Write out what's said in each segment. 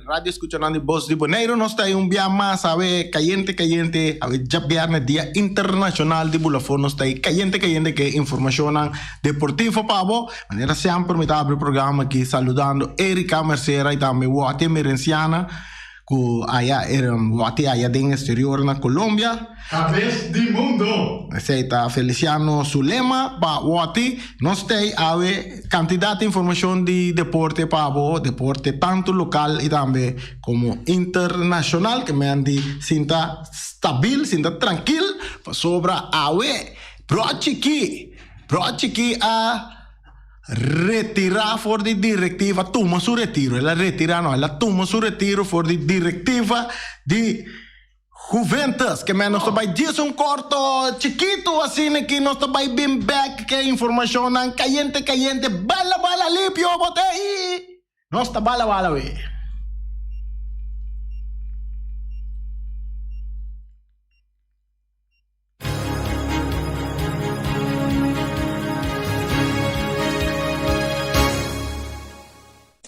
Radio escuchanan di Bos di Boneiru. Nos ta un bia mas awe cayente cayente awe djabierne dia internacional di Bulafon. Nos ta cayente cayente ke informacionnan deportivo pa bo. Manera semper mi ta abri programa aki saludando Erika Mercera y tambe Watty Merenciana. Ku aya e wòrdu aya den exterior na Colombia. Kabes di mundo! Esei ta Feliciano su lema pa wòrdu. Nos tei awe kantidat di informashon di deporte pa bo, deporte tantu lokal i tambe komo internashonal ke men di sinta stabil, sinta trankil pasobra awe Brochiki, Brochiki a. Retirá for di direktiva, tuma su retiro, el a retirá no, el a tuma su retiro for di direktiva di Juventus. Ke men nos ta bai djis un korto chikitu asina aki nos ta bai bin bek ke informashonnan kayente kayente, bala bala lipio bo te i nos ta bala bala we.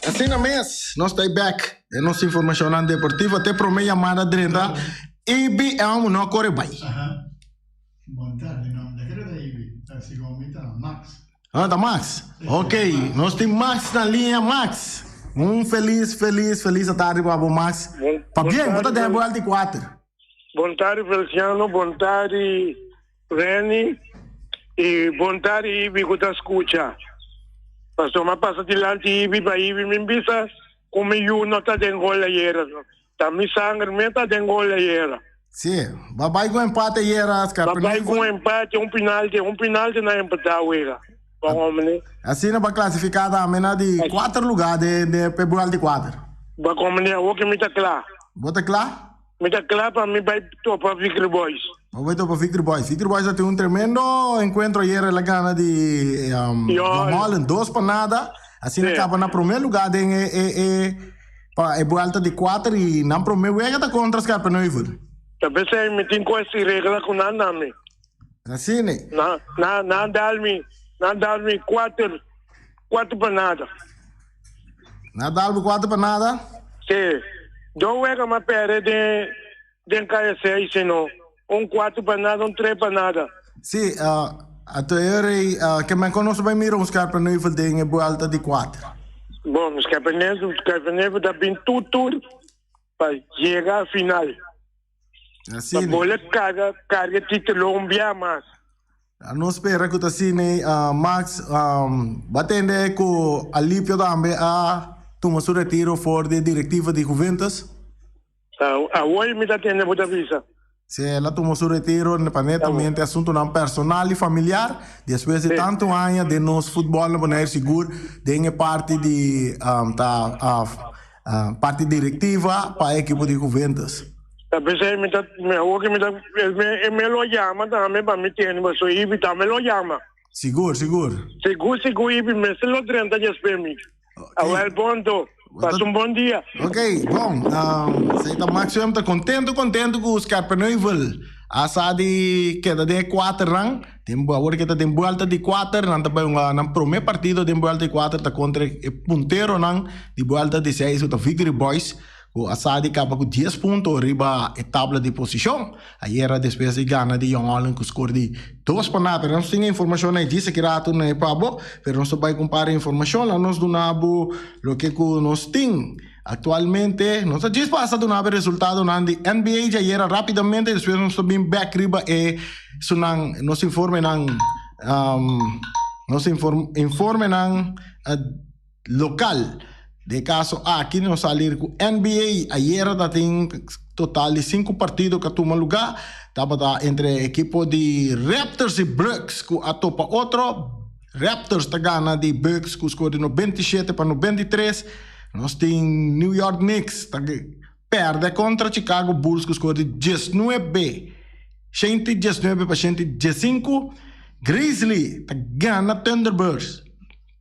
Asina mes, nos ta back den nos informacionnan deportivo. Te prome yamada drenta IBM no a core bay. Aha. Bon tardi, no, mi ta kere ta Ibi, ta segun mi ta Max. Ah, ta Max. Ok, nos tin Max na linea. Max, un feliz, feliz, feliz tardi pa bo, Max. Pabien, bo ta den buelta di kuater. Bon tardi Felciano, bon tardi Renny y bon tardi Ibi cu ta scucha. Pasobra m'a pasa dilanti Ibi pa Ibi mi bisa cu mi yu no ta den gol ayera. Ta mi sanger mes ta den gol ayera. Sí, ba bai cu empate ayera, Ba bai cu un empate, un penalti, un penalti na empata wega. Bon hombre. Asina ba clasifica tambe na di cuater lugar de de pe buel di cuater. Ba hombre, awor cu mi ta cla. Bo ta cla? Mi ta kla pa mi bai topa Victory Boys. Bo bai topa Victory Boys. Victory Boys a tin un tremendo encuentro ayer. El a gana di Jong Holland 2-0. Asina caba na primer lugar den e e e pa e buelta di cuater y nan primer wega ta contra Scherpenheuvel. Ta pesey mi tin cu haci regla cu nan na mi. Asina. Na na nan dal mi nan dal mi cuater 4-0. Na dal bo 4-0? Sí. Dos wega m'a perde den den KSA sino un 4-0, un 3-0. Sí, ato e rei ke men konos bai mira un Scherpenheuvel den e buelta di kuater. Bon, Scherpenheuvel, Scherpenheuvel ta bin tur tur pa yega a final. Asina. Pa bole carga carga titulo un bia mas. Nos spera cu ta asina Max ba tende cu Alipio tambe a tuma su retiro for di directiva di Juventus. Awoy mi ta tende bo ta bisa. Si, el a tuma su retiro pa netamente asuntonan personal y familiar. Despues di tanto aña den nos futbol na Bonaire sigur den e parti di ta Parti directiva pa e ekipo di Juventus. Ta pesey mi ta mi awor ki mi ta e me lo yama tambe pa mi tende pasobra Ibi tambe lo yama. Sigur, sigur. Sigur, sigur Ibi mester lo drenta despues mi. Awel bon to. Pasa un bon dia. Ok, bon. Esey ta Max Wem ta contento, contento cu Scherpenheuvel a sa di keda den e cuaternan. Den awor ke ta den buelta di kuater, nan ta bai hunga nan prome partido den buelta di kuater ta kontra e punteronan di buelta di seis ku ta Victory Boys ku a sa di kaba ku dies punto riba e tabla di posishon. Ayera despues di gana di Jong Holland ku skor di 2-0. Pero nos tin e informashon ei djis aki rato na e pa bo, pero nos ta bai ku un par di informashon la nos duna bo loke ku nos tin. Actualmente nos ta djis pasa duna bo e resultadonan di NBA djayera rapidamente despues nos ta bin bek riba e sunan nos informenan nos informenan local. Den e caso aki nos salir cu NBA ayera ta tin total di sinku partido cu a tuma luga tabata entre ekipo di Raptors y Bucks cu a topa otro. Raptors ta gana di Bucks cu score di 97-93. Nos tin New York Knicks ta perde contra Chicago Bulls cu score di 19, 119-115. Grizzly ta gana Thunderbirds,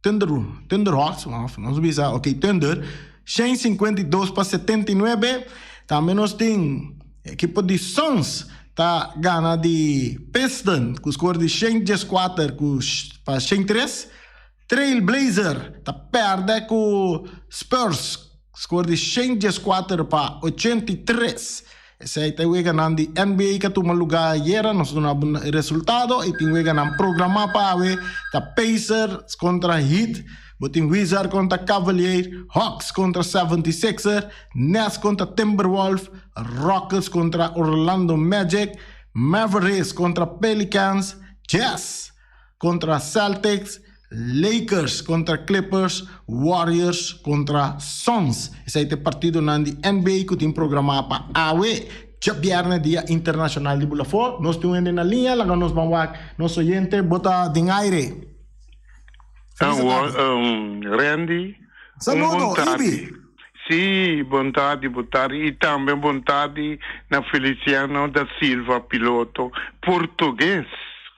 Thunder, Thunderhawks, nos bisa, ok, Thunder, 152-79. Tambe nos tin ekipo di Suns ta gana di Piston cu score di 114-103. Trail Blazer ta perde cu Spurs. Score di 114 pa 83. Esei ta e weganan di NBA ku a tuma lugá ayera. Nos duna bo e resultado i tin weganan programá pa awe. Ta Pacers kontra Heat, bo tin Wizard kontra Cavalier, Hawks kontra 76er, Nets kontra Timberwolf, Rockets kontra Orlando Magic, Mavericks kontra Pelicans, Jazz kontra Celtics, Lakers kontra Clippers, Warriors kontra Suns. Esei ta e partidonan di NBA ku tin programá pa awe, djabièrnè, Dia Internashonal di Bulafó. Nos tin un hende na liña, laga nos ban wak nos oyente. Bo ta den aire. Felis tardi. Randy, un Saludo, bon tardi. Ibi. Sí, bon tardi, bon tardi. I tambe bon tardi na Feliciano da Silva, piloto portugues.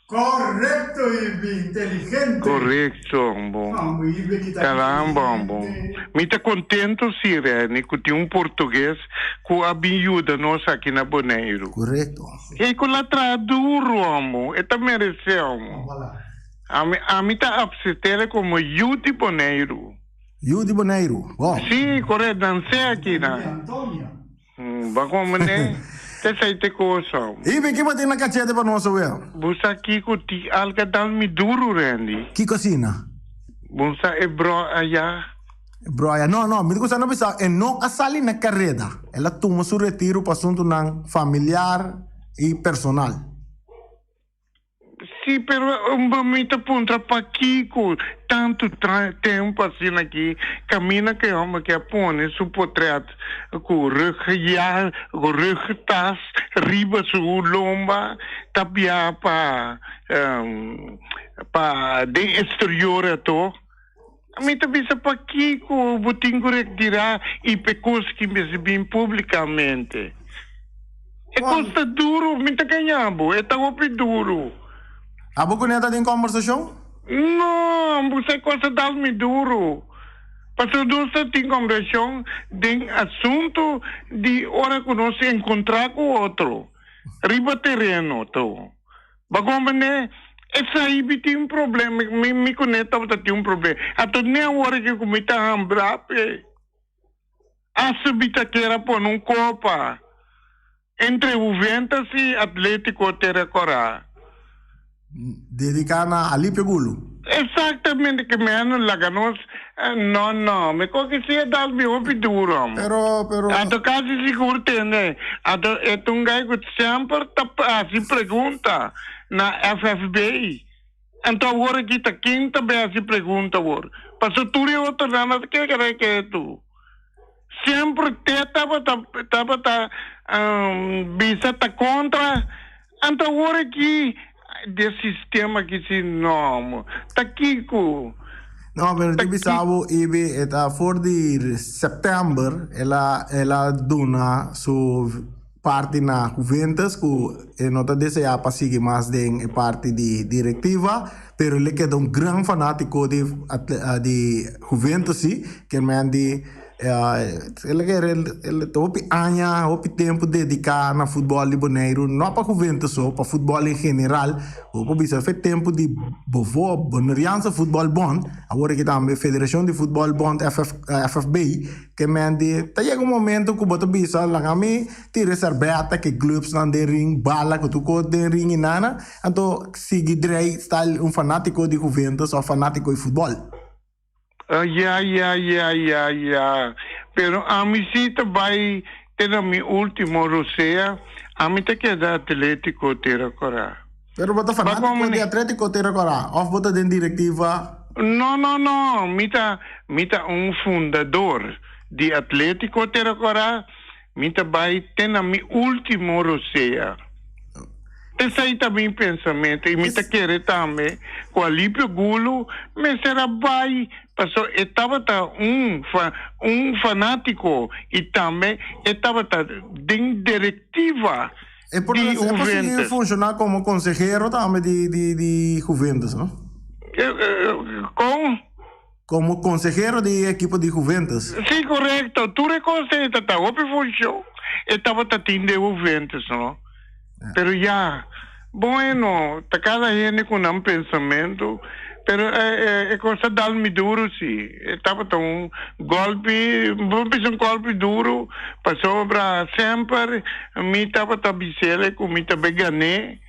Correcto Ibi, inteligente. Correcto, bon. Vamos Ibi ki ta Caramba, bon. inteligente. Mi ta contento si, Renny, cu tin un portugues cu a bin yuda nos aki na Boneiru. Correcto. E cu la traha duro, amo. E ta merece, amo. Voilà. Ami, ami ta apsetele como yu di Boneiru. Yu di Boneiru, bo. Sí, correcto, nan se aki nan. Antonia. Ba como ne, te sei te cosa. Ibi, ki bo tin na cachete pa nos awe? Bo sa kico ti alga dal mi duro, Randy? Kico asina? Bo sa e bro aya? E bro aya? No, no, mi ta cusa no bisa, e no a sali na careda. El a tuma su retiro pa asuntonan familiar y personal. Sí, pero un mi ta puntra pakiko tantu tempu asina aki kaminda ku e hòmber ke a pone su potret ku rug ya ku rugtas riba su lomba ta bia pa pa den exterior ato. Mi ta bisa pakiko bo tin ku retirá i p'e kos ki mester bin publikamente. E kos ta duru, mi ta gaña bo, e ta hopi duru. Abo ku Neta tin kòmbersashon? No, bo sa e kos ta dal mi duru. Pasobra nos ta tin kòmbersashon den asuntu di ora ku nos enkontrá ku otro riba tereno to. Bo comprende? Esai mi tin un problema, mi, mi cu ne tabata tin un problema. Anto ne awor aki cu mi ta hambra pe. Hasta mi ta kier a pone un copa entre Juventus y Atletico te recorda. Dedica na Alipio Gulu. Exactamente que me han laga nos no no mi coge si e dal mi hopi duro amo. Pero pero. Anto casi sigur tende anto e ta un guy cu semper ta haci pregunta na FFB anto awor aki ta ken ta bay haci pregunta awor pasobra tur e otronan a kere ketu semper te tabata tabata bisa ta contra Anto awor aki de sistema aki si no ta kiko? No, pero Ta ti bisa ki. bo Ibi e ta for di september el a el a duna su parti na Juventus ku e no ta desea pa sigui mas den e parti di directiva pero el e keda un gran fanatico di di Juventus si kermen di El a kere el ta hopi aña, hopi tempu dediká na futbòl di Boneiru, no pa Juventus so, pa futbòl en general. Bo por bisa fe tempu di Bovo, Boneriaanse Voetbal Bond, awor aki tambe Federashon di Futbòl Bond, FFB, ke men di ta yega un momento ku bo ta bisa laga mi tira e sèrbèta ku e glupsnan den ring, bala ku tur kos den ring i nana, anto sigui drei style un fanátiko di Juventus òf fanátiko di futbòl. Ya ya ya ya ya pero ami si ta bai te na mi ultimo rosea ami ta keda Atletico Tera Cora. Pero bo ta fanatico di Atletico Tera Cora of bo ta den directiva? No no no mi ta mi ta un fundador di Atletico Tera Cora mi ta bai te na mi ultimo rosea. Esei ta mi pensamentu i mi ta kere tambe ku Alipio Gulu mester a bai pasobra e tabata un un fanátiko i tambe e tabata den direktiva E por di e por sigui Juventus. funshoná komo konsehero tambe di di di Juventus, no? Kon? Komo konsehero di e ekipo di Juventus. Sí, korekto. Tur e kos ei ta ta hopi funshon e tabata tin den Juventus, no? Pero ya, bueno, ta kada hende ku nan pensamentu, Pero e cos a dal mi duro si. E tabata un golpi, bo bisa un golpi duro, pasobra semper mi tabata bisele cu mi ta bay gané.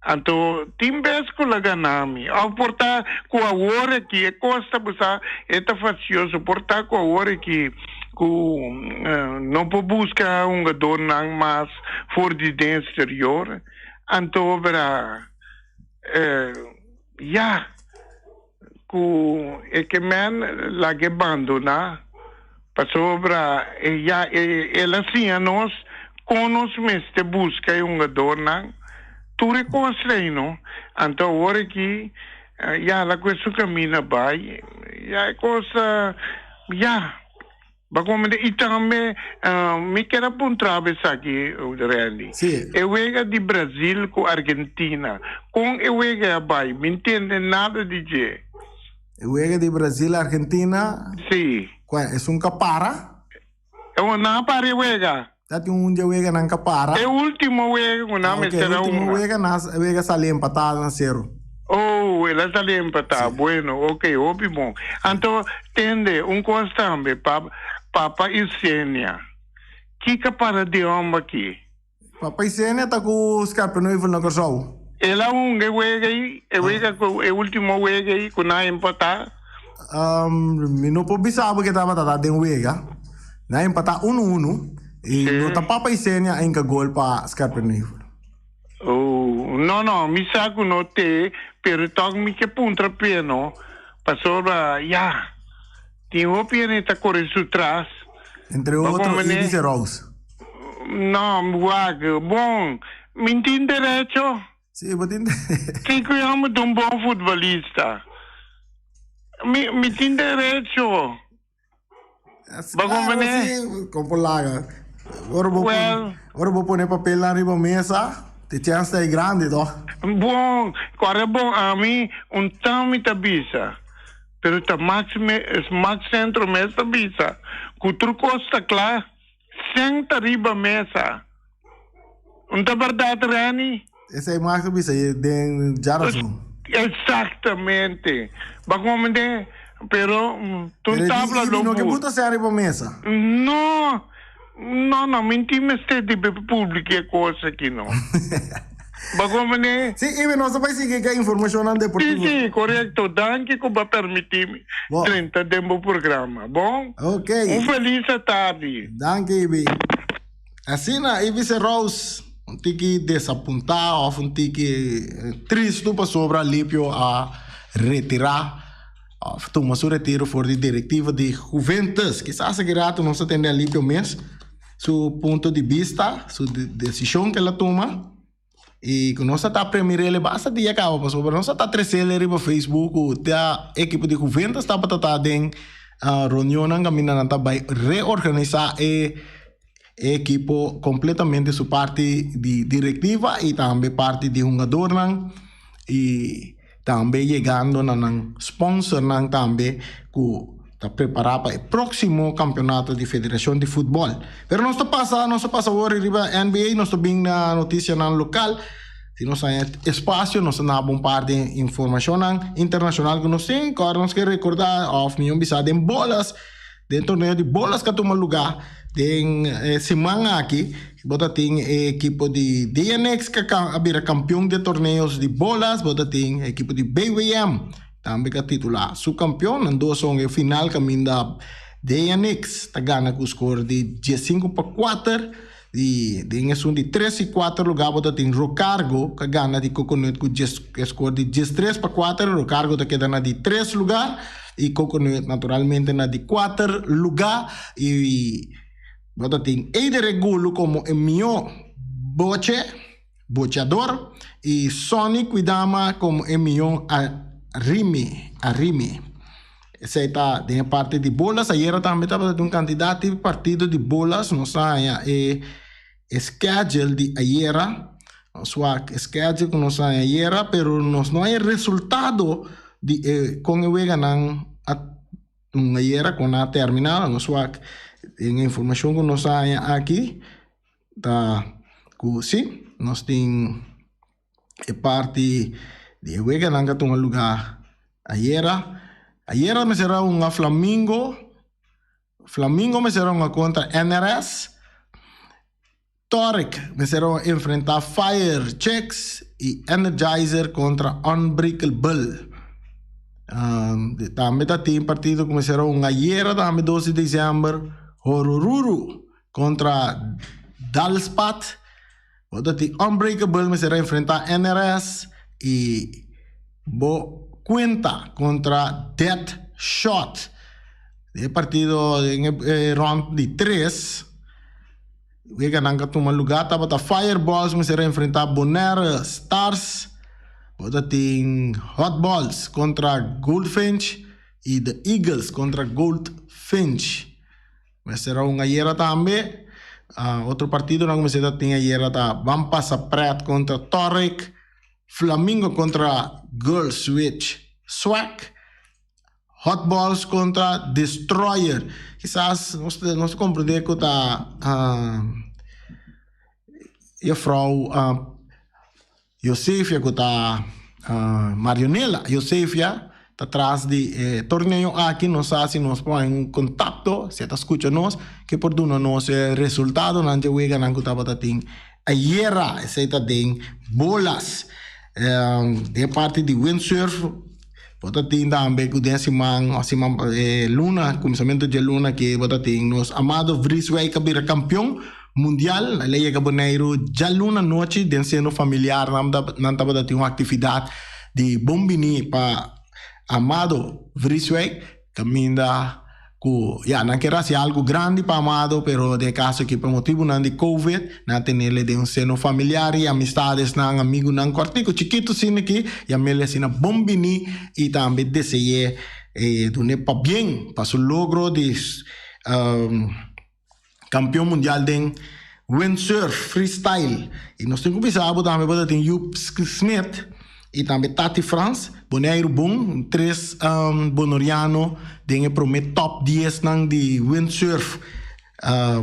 Anto tin bes cu la gana mi. Of por ta cu awor aki e cos ta busa e ta fastioso. Por ta cu awor aki cu no por busca hungadornan mas for di den exterior. Anto bera ya cu e ke men laga e bandona pasobra ya el a siña nos con nos mester busca e hungadornan tur e cos ei no. Anto awor aki ya la cu su camina bay ya e cos ya. Ba komende i tambe mi kier a puntra bo esaki Randy. Sí. E wega di Brazil ku Argentina, kon e wega a bai? Mi ntende nada di dje. E wega di Brazil Argentina? Sí. Kua esun ka para? E nan a para e wega. Ta tin un dje wega nan ka para. E ultimo wega ku nan mester a hunga. E ultimo wega nan wega sali empatá na sero. Oh, el a sali empatá. Bueno, ok, hopi bon. Anto, tende, un kos tambe, pa Papa Isenia. Kiko para di hòmber aki? Papa Isenia ta ku Scherpenheuvel na Kòrsou. El a hunga e wega ei, e wega ku e ultimo wega ei ku nan a empatá. Mi no por bisa bo ke tabata ta den wega. Nan a empatá unu unu i no ta Papa Isenia a hinka gol pa Scherpenheuvel. Oh, no no, mi sa ku no te, pero tòg mi ke puntra p'e no, pasobra ya, tin hopi hende ta kore su tras. Entre otro Ibis Rose. No, wak, bon, mi tin derecho. Sí, bo tin Kiko e homber ta un bon futbolista. Mi, mi tin derecho. Bo comprende? Sí, con por laga. Ora bo well, ora bo pone papel riba mesa, te chance ta grande, toch? Bon, corre bon ami, un tami ta bisa. Pero ta Max, Max Centro mes ta bisa. Cu tur cos ta cla. Sèn ta riba mesa. Un ta bèrdat, Renny? Esei mas ta bisa e den djarason. Exactamente. Ba comprende? Pero tur tabla lo bu. No ke buta sèn riba mesa. No. No, no. Mi tin mester di publica e cos aki no. Ba comprende? Si, Ibi, nos ta bai sigui ke informacionnan deportivo. Si, si, corecto. Danki cu bo a permiti mi drenta den bo programa. Bon? Ok. Un feliz atardi. Danki, Ibi. Asina, Ibi Serous, un tiki desapunta of un tiki tristu pasobra Alipio a retira of tuma su retiro for di directiva di Juventus. Kisas aki rato nos ta tende Alipio mes. Su punto di bista, su desishon ku el a tuma i ku nos a ta premir'el basta dia kaba pasobra nos a ta tres'el riba Facebook ku ta ekipo di Juventus tabata ta den reunionnan kaminda nan ta bai reorganisá e ekipo kompletamente su parti di direktiva i tambe parti di hungadornan i Tambe yegando na nan sponsornan tambe cu ta prepara pa e proximo campeonato di Federacion di Futbol. Pero nos ta pasa, nos ta pasa awor riba NBA, nos ta bin na noticianan local. Si nos haña espacio, nos ta naba un par di informacionnan internacional cu nos tin. Cu ora nos ke recorda of mion bisa den bolas. Den torneo di bolas ka tuma luga den e siman aki, bo ta tin e ekipo di DNX ka a bira kampion di e torneos di bolas, bo ta tin e ekipo di BWM tambe ka titula su kampion. Nan dos son e final kaminda DNX ta gana ku skor di diesinku pa kuater i den esun di tres i kuater luga bo ta tin Rocargo ka gana di Coconut ku e skor di diestres pa kuater. Rocargo ta keda na di tres lugar i Coconut naturalmente na di kuater luga i bo ta tin Eider Regulu komo e mihó boche, bocheador, i Sonny Kuidama komo e mihó arimi, arimi. Esei ta den e parti di bolas. Ayera tambe tabata tin un kantidat di partido di bolas. Nos a haña e schedule di ayera. Nos wak e schedule ku nos a haña ayera, pero nos no haña e resultado di e kon e weganan a ayera kon nan a terminá. Nos wak den e informashon ku nos a haña aki ta ku si nos tin e parti di e weganan ku a tuma lugá. Ayera, ayera mester a hunga Flamingo, Flamingo mester a hunga kontra NRS, Torek mester a enfrentá Fire Chicks i Energizer kontra Unbreakable. Tambe ta tin partido ku mester a hunga ayera tambe dos di desèmber, Hororuru kontra Dalspat. Bo ta tin Unbreakable mester a enfrentá NRS i Bo Kuenta kontra Dead Shot. E partido den e rònt di tres. Weganan ku a tuma lugá tabata Fireballs mester a enfrentá Bonaire Stars. Bo ta tin Hot Balls kontra Goldfinch i The Eagles kontra Goldfinch. Mester a hunga ayera tambe. Otro partidonan ku mester ta tin ayera ta Ban Pasa Pret kontra Torrick, Flamingo kontra Girls Switch Swag, Hot Balls kontra Destroyer. Kisas nos ta komprendé ku ta juffrouw Josefia ku ta Marionela Josefia ta tras di e torneo aki. Nos sa si nos por haña un kontakto, si e ta skucha nos, ke por duna nos e resultadonan dje weganan ku tabata tin ayera. Esei ta den bolas. Den parti di windsurf bo ta tin tambe ku den siman o siman e luna, kuminsamentu dje luna aki bo ta tin nos Amado Vrieswijk a bira kampion mundial. El a yega Boneiru djaluna nochi den seno familiar nan nan tabata tin un aktividat di bon bini pa Amado Vrieswijk kaminda Ku ya nan kier hasi algu grandi pa Amado, pero den e kaso aki pa motibunan di Covid, nan a tenele den un seno familiar i amistadesnan, amigunan kòrtiku chikitu asina aki, yam'el asina bon bini i tambe dese'é dun'é pabien pa su logro di kampion mundial den windsurf freestyle. I nos tin ku bisa bo tambe bo ta tin Joep Smit i tambe Tati Frans, Boneiru bon, tres bonoriano den e prome top diesnan di windsurf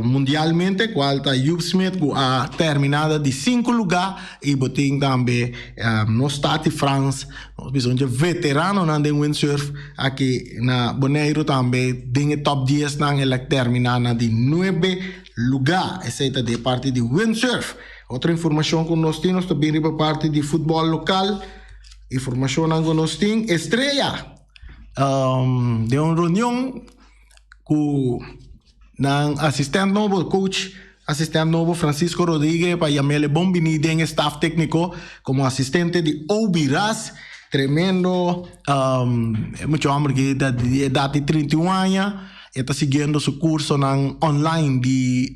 mundialmente, kual ta Joep Smit ku a terminada di sinku lugá i bo tin tambe nos Tati Frans, nos bisa un dje veteranonan den windsurf aki na Boneiru tambe den e top diesnan el a terminá na di nuebe lugá. Esei ta di e parti di windsurf. Otro informashon ku nos tin, nos ta bin riba parti di futbòl lokal. Informashonnan ku nos tin, Estrella den un reunion ku nan asistent nobo, coach asistent nobo Francisco Rodriguez pa yam'el e bon bini den e staf tékniko komo asistente di Obi Ras. Tremendo e mucha hòmber ki ta di edat di 31 aña. E ta siguiendo su cursonan online di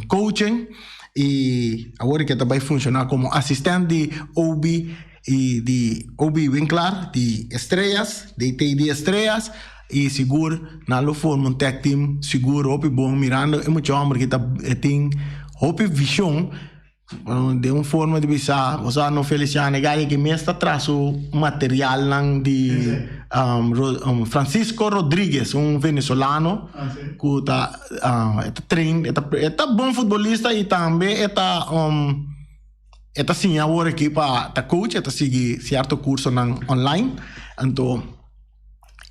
coaching y awor ke ta bay funciona como asistent di Obi y di Obi Winklaar di Estrellas, DT di Estrellas y sigur nan lo forma un tag team sigur hopi bon mirando e mucha homber ki ta tin hopi vision. Den un forma di bisa, bo sa no Feliciano e gaya ki mes ta traha su materialnan di Francisco Rodriguez, un venezolano ku ta e ta train, e ta e ta bon futbolista i tambe e ta e ta siña awor aki pa ta coach, e ta sigui sierto cursonan online. Anto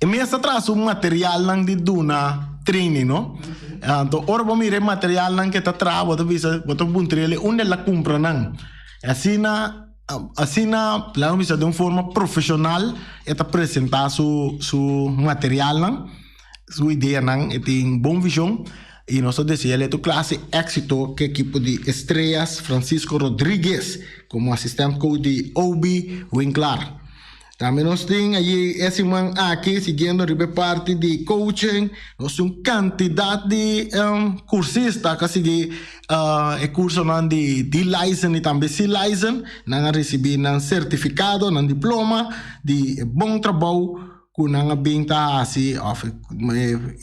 E mes ta traha su materialnan di duna training, no? Anto ora bo mira e materialnan ke ta traha, bo ta bisa, bo ta puntra el unda el a kumpra nan. Asina, asina, laga mi bisa den un forma profeshonal e ta presentá su su materialnan, su ideanan, e tin bon vishon i nos ta desea el tur klase éksito ku e ekipo di Estrellas Francisco Rodriguez komo asistent coach di Obi Winklaar. Tambe nos tin allí e siman aki, siguiendo riba e parti di coaching, nos tin un kantidat di kursista ku a sigui e kursonan di D-License i tambe C-License. Nan a risibí nan sertifikado, nan diploma di e bon trabou ku nan a bin ta hasi òf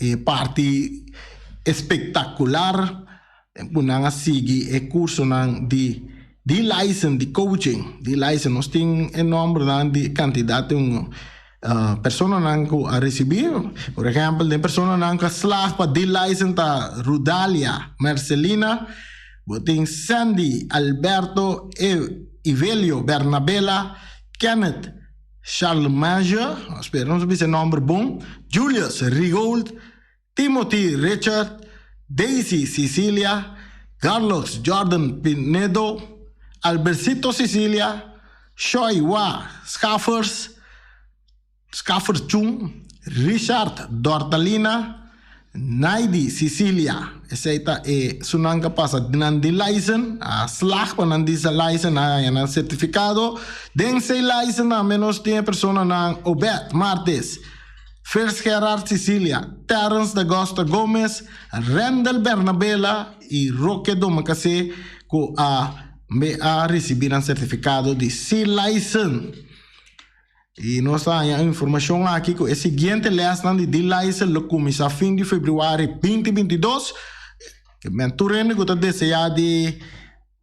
e parti espektakular Ku nan a sigui e kursonan di di license di coaching di license nos tin e nombernan di kantidat di un personanan ku a risibí por ehèmpel den personanan ku a slag pa di license ta Rudalia Mercelina bo tin Sandy Alberto Evelio Bernabela Kenneth. Charlemagne, spera nos bisa e nomber bon, Julius Rigold, Timothy Richard, Daisy Cecilia, Carlos Jordan Pinedo, Albercito Cecilia, Shoy Wa Schaffers, Schaffertjung, Richard Dortalina, Naidi Cecilia. Esei ta e sunan ku a pasa nan di licen, a slag pa nan di licen, a haña nan sertifikado. Den C licen tambe nos tin e personanan Obed Martes, Fers Gerard Cecilia, Terrence Dagosta Gomez, Rendel Bernabela i Roque Domacassé ku a me a risibí nan sertifikado di C licen. I nos ta haña informashon aki ku e siguiente lèsnan di D-Licen lo kuminsá fin di febrüari 2022. Ke men tur hende ku ta deseá di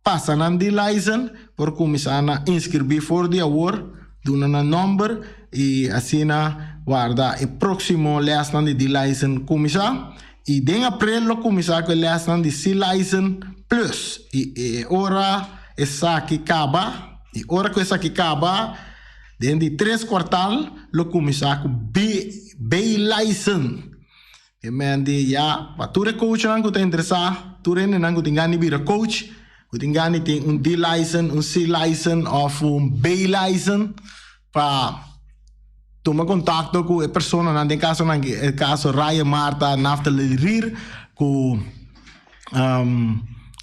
pasa nan D-Licen por kuminsá na inskribí for di awor, duna nan nòmber i asina warda e próksimo lèsnan di D-Licen kuminsá. I den aprel lo kuminsá ku e lèsnan di C-Licen Plus. I e ora esaki kaba, i ora ku esaki kaba, Den di tres kwartal lo kuminsá ku B-licen. E men di ya pa tur e coachnan ku ta interesá, tur hendenan ku tin gana di bira coach, ku tin gana di tin un D-licen, un C-licen òf un B-licen pa tuma kontakto ku e personanan, den kasonan e kaso Ryan Martha, Naftali Rier ku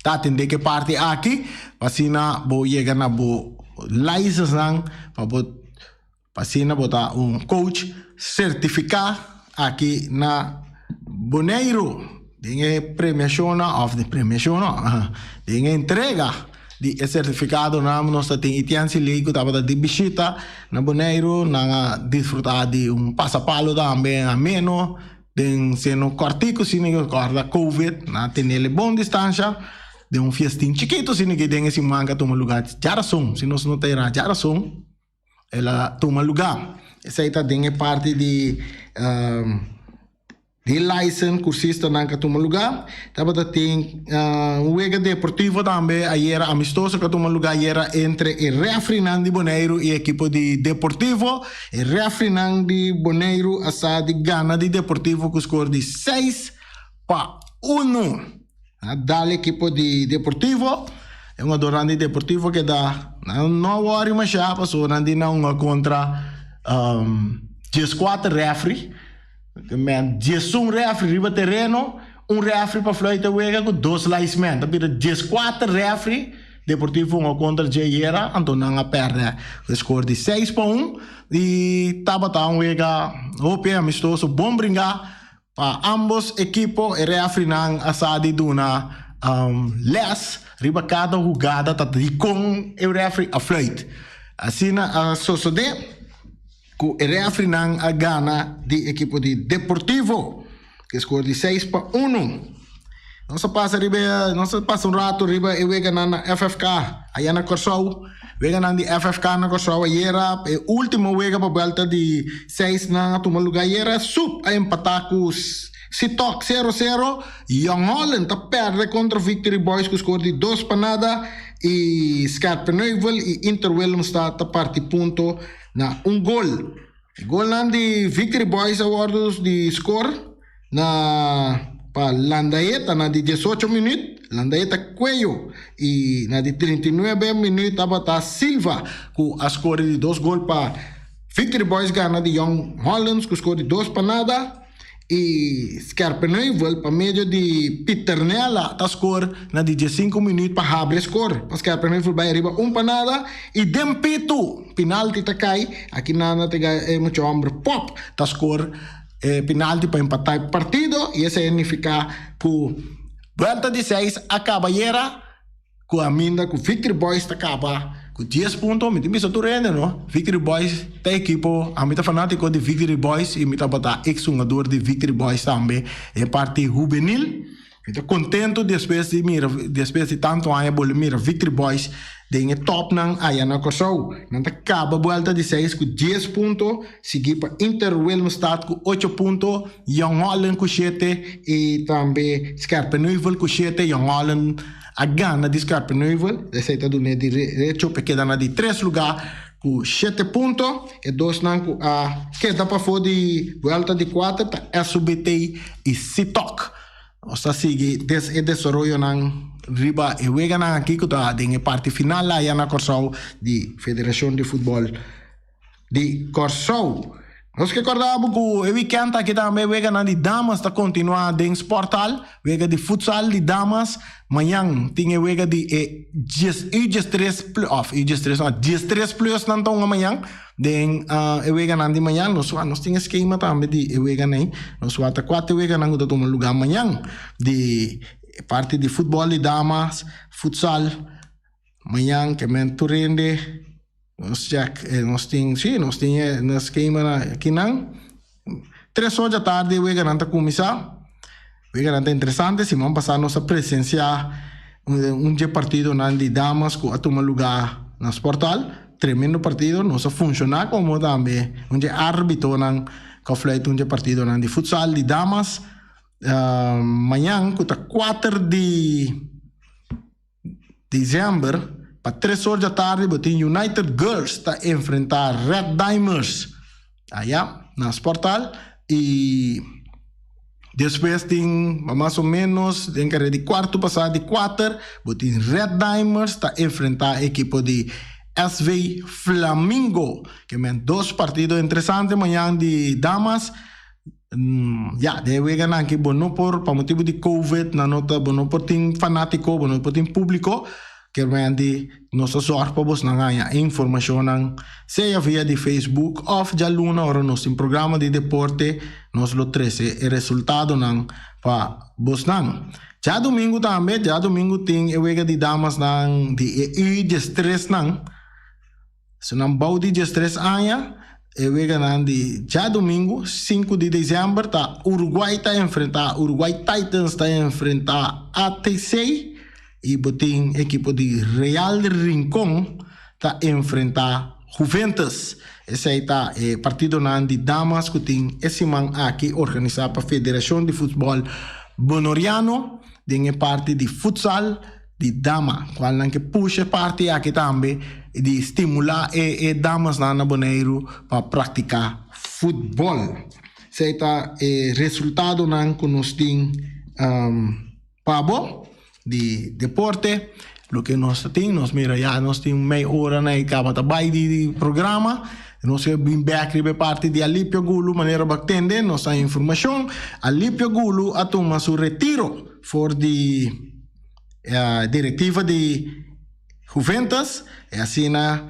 ta atendé ku e parti aki pa asina bo yega na bo licensenan pa bo pa asina bo ta un coach sertifiká aki na Boneiru den e premiashonnan òf den premiashon no den e entrega di e sertifikadonan nos ta tin Etienne Siley ku tabata di bishita na Boneiru nan a disfrutá di un pasapalo tambe ameno. Den seno kòrtiku si mi kòrda covid nan a tenel e bon distansha den un fiestin chikitu si mi den e siman ku a tuma lugá djarason si nos no ta erá djarason el a tuma lugá esei ta den e parti di di licen kursistanan ku a tuma lugá tabata tin un wega deportivo tambe ayera amistoso ku a tuma lugá ayera entre e rèfrinan di Boneiru i e ekipo di Deportivo. E refrinan di Boneiru a sa di gana di Deportivo ku skor di 6-1. A dal ekipo di Deportivo. E hungadornan di Deportivo keda nan no wòri mashá pasobra nan di nan hunga kontra 14 refri. Men 11 refri riba tereno, un refri pa fluit e wega ku dos linesmen. Ta bira 14 refri. Deportivo hunga kontra dje ayera, anto nan a pèrdè ku e skor di 6-1 i tabata un wega hopi amistoso, bon bringá pa ambos ekipo. E rèfrinan a sa di duna lès riba kada hugada ta dikon e rèfri a fluit. Asina a sosodé ku e rèfrinan a gana di ekipo di Deportivo ku e skor di 6-1. Nos a pasa riba nos a pasa un rato riba e weganan na FFK aya na Kòrsou. Weganan di FFK na Kòrsou ayera e último wega pa buelta di seis nan a tuma lugá ayera. Sup a empatá ku Sitok sero sero. Young Holland ta pèrdè kontra Victory Boys ku skor di 2-0 i Scherpenheuvel i Inter Willemstad ta parti punto na un gol. E golnan di Victory Boys a wòrdu di skor na pa Landaeta na di 18 minüt, Landaeta Cuello, i na di 39 minüt tabata Silva ku a skor di dos gol pa Victory Boys gana di Young Hollands ku skor di 2-0. I Scherpenheuvel pa medio di Pieternella ta skor na di 15 minüt pa habri e skor pa Scherpenheuvel bai ariba 1-0 i den pitu pinalti ta kai aki nana ta e mucha homber Pop ta skor e pinalti pa empatá e partido i esei a nifiká ku buelta di seis a kaba ayera. Ku aminda ku Victory Boys ta kaba ku 10 punto, mi tin bisa tur hende no, Victory Boys ta ekipo, ami ta fanatiko di Victory Boys i mi tabata ex hungador di Victory Boys tambe den parti hubenil. Mi ta kontento despues di mira, despues di tantu aña bolbe mira Victory Boys den e topnan aya na Kòrsou. Nan ta kaba buelta di seis ku 10 punto, sigui pa Inter Willemstad ku 8 punto, Young Holland ku 7 i tambe Scherpenheuvel ku 7. Young Holland a gana di Scherpenheuvel, esei ta dun'é derecho pa e keda na di tres lugá. ku shete punto. E dosnan ku a keda pafó di buelta di kuater ta SUBT i Sitok. Nos ta sigui des e desaroyonan riba e weganan aki ku ta den e parti final aya na Kòrsou di Federashon di Futbòl di Kòrsou. Nos ke kòrda bo ku e wikènt aki tambe weganan di damas ta kontinuá den Sporthal, wega di futsal di damas. Mañan tin e wega di e dies U diestres plu òf U diestres no diestres plus nan ta hunga mañan den e weganan di mañan. Nos wak nos tin e skema tambe di e weganan ei. Nos wak ta kuater weganan ku ta tuma lugá mañan di e parti di futbòl di damas, futsal. Mañan ke men tur hende. Nos check, nos tin, sí, nos tin e nos skema na akinan. Tres or dja tardi e weganan ta kuminsá. Weganan ta interesante. Siman pasá nos a presensiá un dje partidonan di damas ku a tuma lugá na Sporthal. Tremendo partido. Nos a funshoná komo tambe un dje árbitonan ku a fluit un dje partidonan di futsal di damas. Mañan ku ta kuater di. December, pa tres or dja tardi bo tin United Girls ta enfrenta Red Dimers aya na Sporthal y despues tin mas o menos den kare di cuarto pasa di cuater bo tin Red Dimers ta enfrenta ekipo di SV Flamingo. Ke men dos partido interesante mañan di damas. Ya, den e weganan aki bo no por, pa motibu di covid, nan no ta, bo no por tin fanátiko, bo no por tin públiko, kermenti nos ta sòrg pa bosnan haña e informashonnan, sea via di Facebook òf djaluna ora nos tin programa di deporte, nos lo trese e resultadonan pa bosnan. Djadumingu tambe, djadumingu tin e wega di damasnan di e U diestresnan. Su nan bou di diestres aña, e weganan di djadumingu, sinku di desèmber, ta Uruguay ta enfrentá Uruguay Titans ta enfrentá ATC i bo tin ekipo di Real Rincon ta enfrentá Juventus. Esei ta e partidonan di damas ku tin e siman aki organisá pa Federashon di Futbòl Bonoriano den e parti di futsal. Di dama, kualnan ke pusha e parti aki tambe di stimulá e e damasnan na Boneiru pa praktiká futbòl. Esei ta e resultadonan ku nos tin pa bo di deporte. Loke nos ta tin, nos mira ya nos tin mei ora na e kaba ta bai di programa. Nos ke bin bèk riba e parti di Alipio Gulu manera bo a tende nos a informashon. Alipio Gulu a tuma su retiro for di. Direktiva di Juventus e asina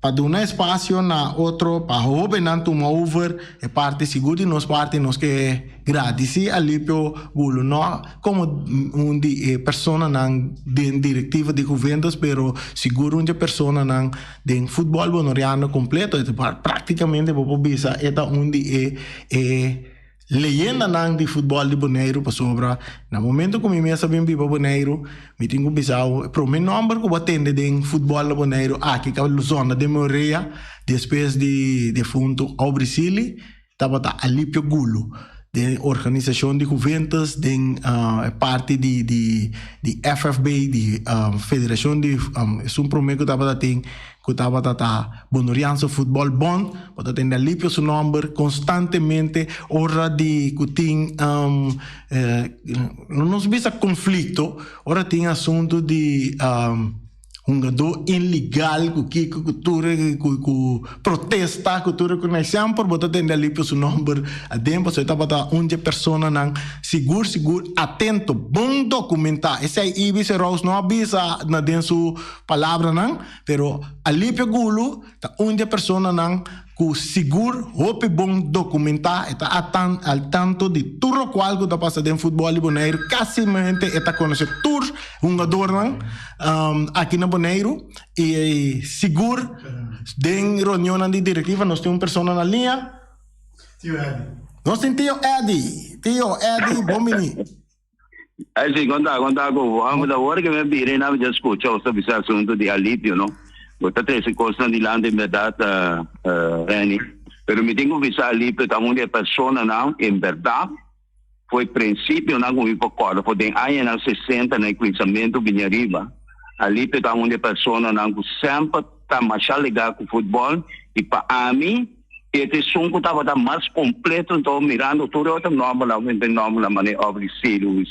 pa duna espasio na otro pa hobennan tuma over e parti sigur di nos parti nos ke gradisi Alipio Gulu no komo un di e personanan den direktiva di Juventus pero sigur un di e personanan den futbol bonoriano kompleto praktikamente bo por bisa e ta un di e e Leyendanan di futbòl di Boneiru pasobra na momento ku mi mes a bin biba Boneiru mi tin ku bisa bo e promé nòmber ku bo a tende den futbòl na Boneiru aki ka zona den mi orea despues di defuntu Aubrey Sealy tabata Alipio Gulu den organisashon di Juventus den e parti di di di FFB di federashon di esun promé ku tabata tin ku tabata ta Bonorianse Futbòl Bond, bo ta tende Alipio su nòmber konstantemente ora di ku tin no nos bisa konflikto, ora tin asuntu di hungadó ilegal ku kiko ku tur ku protesta ku tur ku semper bo ta tende Alipio su nòmber aden pasobra e tabata un dje personanan sigur sigur atento bon dokumentá esei Ibis Rous no a bisa na den su palabranan. Pero Alipio Gulu ta un di e personanan ku sigur hopi bon dokumentá, e ta al tanto di tur lokual ku ta pasa den futbòl di Boneiru, kasimente e ta konosé tur hungadornan aki na Boneiru i sigur den reunionnan di direktiva nos tin un persona na liña. Tio Eddy. Nos tin Tio Eddy. Tio Eddy, bon bini. Ay si, konta, konta ku bo. Amo ta wor ke mi a bira i nan mi ta skucha bo ta bisa asuntu di alipio, no. Bo ta trese kosnan dilanti en bèrdat, Renny. Pero mi tin ku bisa alipio ta un di e personanan en bèrdat for e prinsipionan ku mi por kòrda for den añanan sesenta na e kuminsamentu bini ariba. Alipio ta un di e personanan ku semper. ta masha ligá ku futbòl i pa ami e ta esun ku tabata mas kompleto anto mirando tur e otro nòmbernan ku hende nòmbernan manera Aubrey Seeley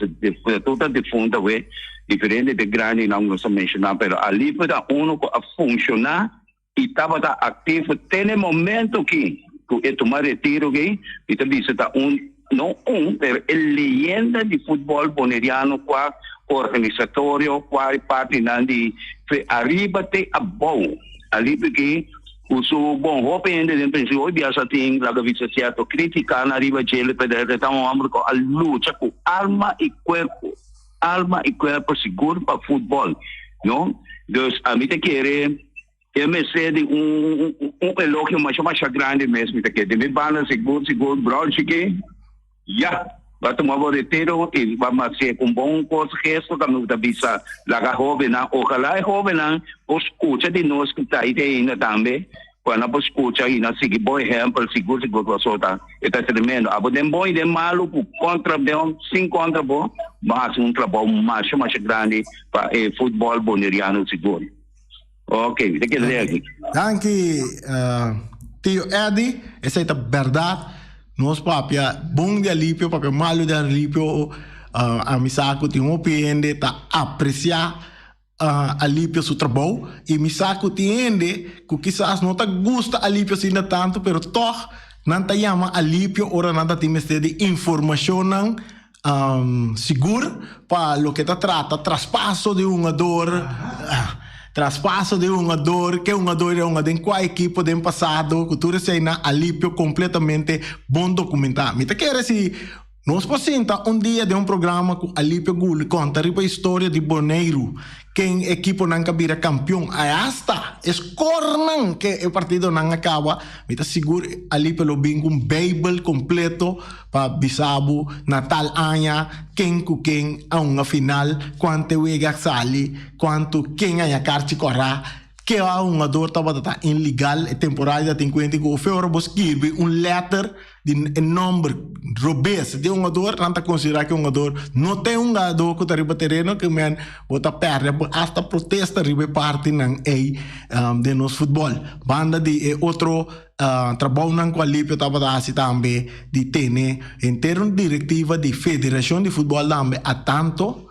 tur ta difunto awe diferente di e grandinan ku nos a menshoná pero Alipio ta uno ku a funshoná i tabata aktivo te na e momento ki ku e tuma retiro ki mi ta bisa ta un no un pero e leyenda di futbòl boneriano kua organisatorio kua e partinan di ariba te abou alipio ki ku su bon hopi hende den prinsipio hopi biaha sa tin laga bisa sierto kritika na riba djele pero e ta un hòmber ku a lucha ku alma i kuerpo alma i kuerpo sigur pa futbòl no dus ami ta kere e mester di un un elogio masha masha grandi mes mi ta kere di mi banda sigur sigur Brown chiki ya ba tuma bo retiro i ba hacié ku un bon kos gesto ku mi ta bisa laga hobennan ojalá e hobennan por skucha di nos ku ta ahí te ainda tambe Cuando nan por scucha y nan sigui bo ehempel, sigur sigur paso ta e ta tremendo. Abo den bon y den malo cu contra den sin contra bo, bo haci un trabou masha masha grandi pa e futbol boneriano sigur. Ok, mi ta keda den aki. Danki Tio Eddy, esey ta berdad, nos papia bon di alipio, papia malo di alipio, ami sa cu tin hopi hende ta aprecia Alipio su trabou y mi sa cu tin hende cu kisas no ta gusta Alipio asina tanto pero tog nan ta yama Alipio ora nan ta tin mester di informacionnan sigur pa loke ta trata traspaso di hungador, traspaso di hungador, ke hungador a hunga den cua ekipo den pasado cu tur eseynan Alipio completamente bon documenta. Mi ta kere si. Nos por sinta un dia den un programa ku Alipio Guli konta riba historia di Boneiru, ken ekiponan ka bira kampion, i asta e skornan ke e partidonan a kaba. Mi ta sigur Alipio lo bin ku un beibel kompleto pa bisa bo na tal aña ken ku ken a hunga final, kuantu e wega a sali, kuantu ken a haña karchi kòrá. Ke a hungador tabata ta inlegal e temporada ta tin kuenta ku ofe ora bo skirbi un letter di e nomber robes di e hungador nan ta konsidera ke hungador no ta e hungador ku ta riba tereno ke men bo ta perde bo hasta protesta riba e partinan ey den nos futbol. Banda di e otro trabounan ku Alipio tabata hasi tambe di tene henter un direktiva di federashon di futbol tambe a tanto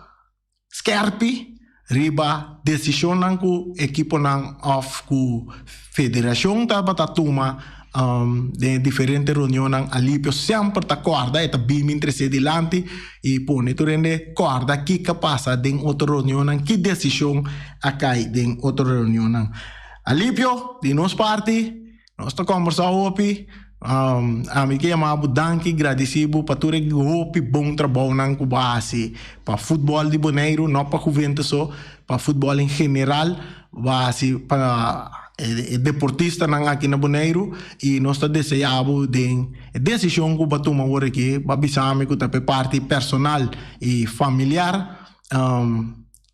Skerpi riba desishonnan ku ekiponan òf ku federashon tabata tuma den e diferente reunionnan. Alipio semper ta kòrda, e ta bin bin tres'é dilanti i pone tur hende kòrda kiko a pasa den otro reunionnan, ki desishon a kai den otro reunionnan. Alipio, di nos parti, Nos ta kombersá hopi. Ami ke yama bo danki, gradisí bo pa tur e hopi bon trabounan ku bo a hasi pa futbòl di Boneiru, no pa Juventus so, pa futbòl en general. Bo a hasi pa e deportistanan aki na Boneiru i nos ta deseá bo den e desishon ku bo a tuma awor aki. Bo a bisa mi ku ta pa e parti personal i familiar.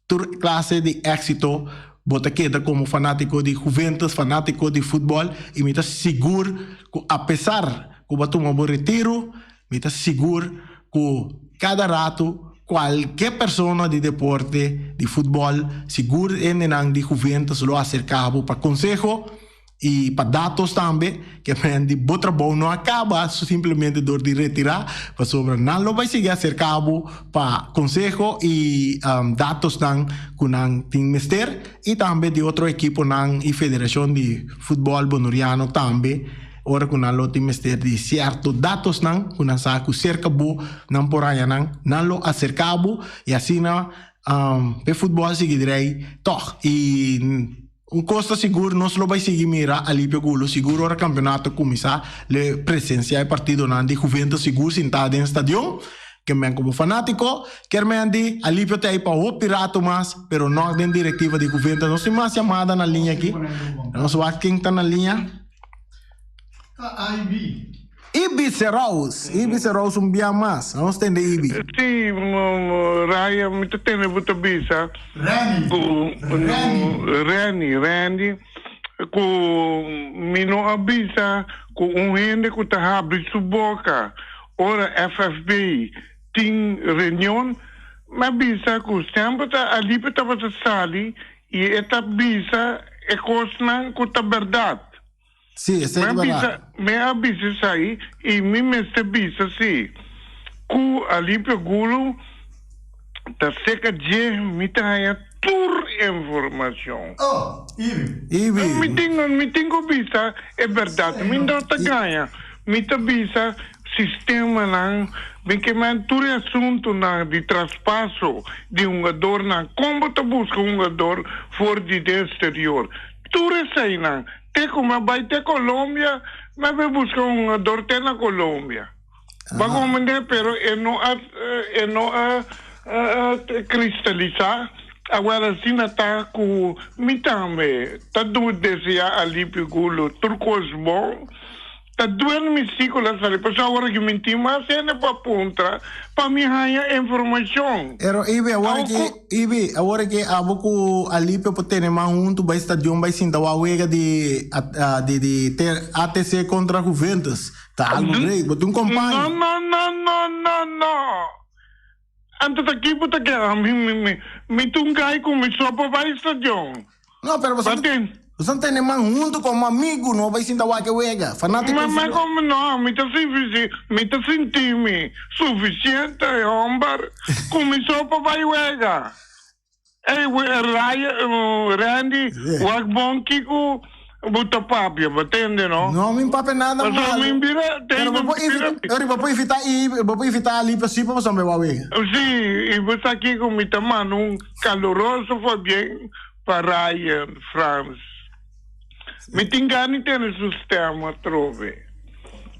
Tur clase di exito bo ta keda como fanatico di Juventus, fanatico di futbol y mi ta sigur cu apesar cu bo a tuma bo retiro, mi ta sigur cu cada rato cualke persona di deporte, di futbol, sigur hendenan di Juventus lo acerca bo pa conseho. I pa datos tambe, ke men di bo trabou no a kaba simplemente dor di retirá, pasobra nan lo bai sigui aserká bo pa konseho i datosnan ku nan tin mester i tambe di otro ekiponan i federashon di futbòl bonuriano tambe ora ku nan lo tin mester di sierto datosnan ku nan sa ku serka bo nan por haña nan, nan lo aserká bo i asina p'e futbòl sigui drei tòg i. Un kos ta sigur, nos lo bai sigui mira Alipio Gulo sigur ora kampeonato kuminsá, lo presensiá e partidonan di Juventus sigur sintá den stadion. Ke men komo fanátiko, kier men di Alipio ta ei pa hopi rato mas, pero no den direktiva di Juventus. Nos tin mas yamada na liña aki. Nos wak ken ta na liña. Ta Ivy. Ibi Serous, Ibi Serous un bia mas. Nos tende Ibi. Si, Raya, mi ta tende bo ta bisa Randy, ku Randy. Randy, Randy, ku mi no a bisa ku un hende ku ta habri su boka ora FFB tin reunion, mi a bisa ku semper ta Alipe tabata sali i e ta bisa. e kosnan ku ta bèrdat. Sí, esei ta Mi a bisa, bèrdat. mi a bisa esei i mi mester bisa sí ku Alipio Gulu ta seka dje mi ta haña tur informashon. Oh, Ibi. Ibi. Mi tin, mi tin ku bisa e bèrdat. Mi no ta gaña. Mi ta bisa sistemanan, mi ke men tur e asuntunan di traspaso di hungadornan, kon bo ta buska hungador for di den exterior. Tur eseinan. Te ku mi a bai te Colombia, mi a bai buska un hungador te na Colombia. Ba komende, pero e no a e no a kristalisá. Awor asina ta ku mi tambe ta deseá Alipio Gulo tur kos bon. Ta duel mi si ku la sali pasobra awor aki mi tin mas hende pa puntra pa mi haña informashon. Pero Ibi, awor Awo ki ku. Ibi, awor ki abo ku Alipio por tene man huntu bai stadion bai sinta wak wega di di di ATC kontra Juventus. Ta algu great, bo tin un No kompaño. no no no no no. Anto ta ki bo ta keda? Mi mi mi mi ta un gai ku mi so por bai stadion. No, pero boso Batin. boso tene man huntu komo amigu, no bai sinta wak e wega. Fanátiko Ma ma si. komo no, mi ta sufisi mi ta sinti mi sufisiente homber ku mi so por bai wega. Ey Ryan Randy wak bon kiko bo ta papia bo tende no. No mi papia nada Pasobra malo. mi bira Pero bo por bira evita, bo por evita i bo por evita ali pa si pa boso bai wak wega. Si, i bo sa kiko mi ta manda un caluroso pabien pa Ryan Frans. Mi tin gana di tene su stem atrobe.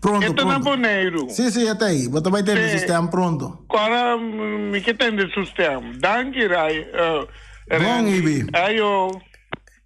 Pronto, E ta na pronto. Boneiru. Sí, sí, e ta ei. Bo ta bai tende su Sí. stem pronto. Kora mi ke tende su stem. Danki, Ray, eh, Bon, Randy. Ibi. Ayo.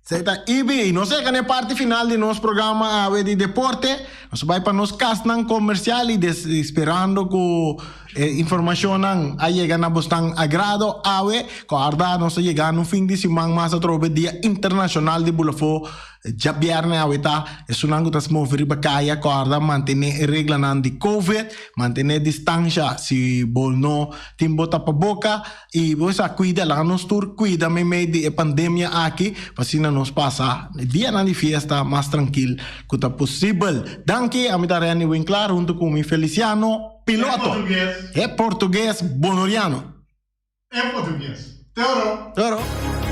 Esei ta Ibi. I nos yega na e parti final di nos programa awe di deporte. Nos bai pa nos kasnan komersial i des sperando ku e informashonnan a yega na bosnan agrado awe. Kòrda nos ta yega no fin di siman mas atrobe Dia Internashonal di Bulafó. Djabièrnè awe ta esunnan ku ta move riba kaya kòrda mantené e reglanan di covid, mantené distansha si bo no tin bo tapaboka i bo sa kuida laga nos tur kuida meimei di e pandemia aki pa asina nos pasa e dianan di fiesta mas trankil ku ta posibel. Danki, ami ta Renny Winklaar huntu ku mi Feliciano Piloto, E e portugues bonoriano. En portugues. Te oro! Te oro!